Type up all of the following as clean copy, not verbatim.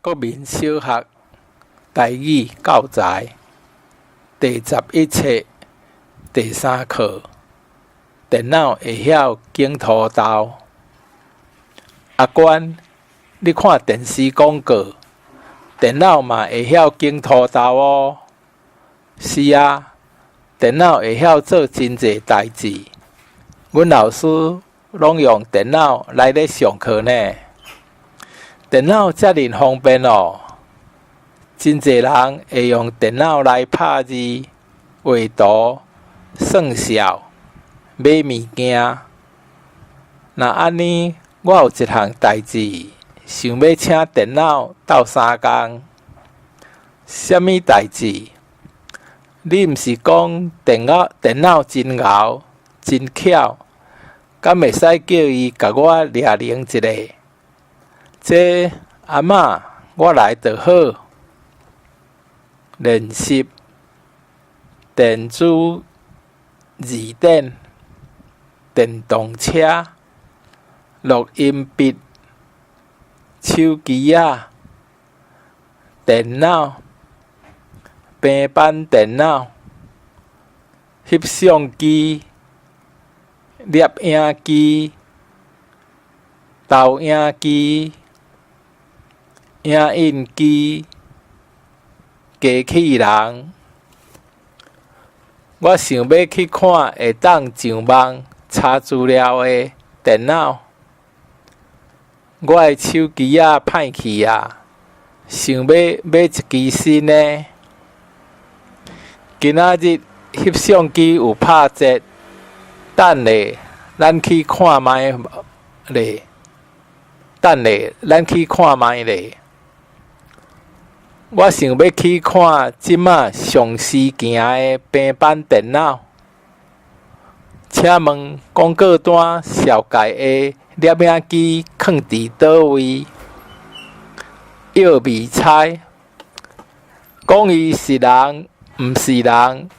國民小學台語教材第11冊第三課，電腦會曉揀塗豆。阿關，你看電視廣告，電腦嘛會曉揀塗豆哦。是啊，電腦會曉做真濟代誌。阮老師攏用電腦來咧上課呢。電腦遮爾方便哦，真濟人會用電腦來拍字、畫圖、算數、買物件。若按呢，我有一項代誌，想欲請電腦鬥相共。啥物代誌？你毋是講電腦真𠢕、真巧，敢會使叫伊共我掠靈一下？這阿嬤，我來就好。練習電子字典、電動車、錄音筆、手機仔、電腦、平板電腦、翕相機、攝影機、投影機、影印機、機器人。我想欲去看會當上網查資料的電腦。我的手機仔歹去矣，想欲買一支新的。今仔日翕相機有拍折，等下咱去看覓咧。等下咱去看覓咧。我想欲去看這馬上時行的平板電腦。請問廣告單紹介的攝影機囥佇佗位？藥味猜，講伊是人，毋是人，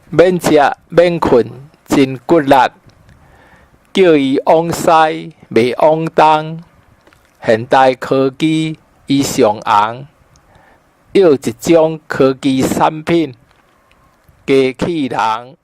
免食免睏，真骨力。叫伊往西，袂往東。現代科技伊上紅，藥一種科技產品，機器人。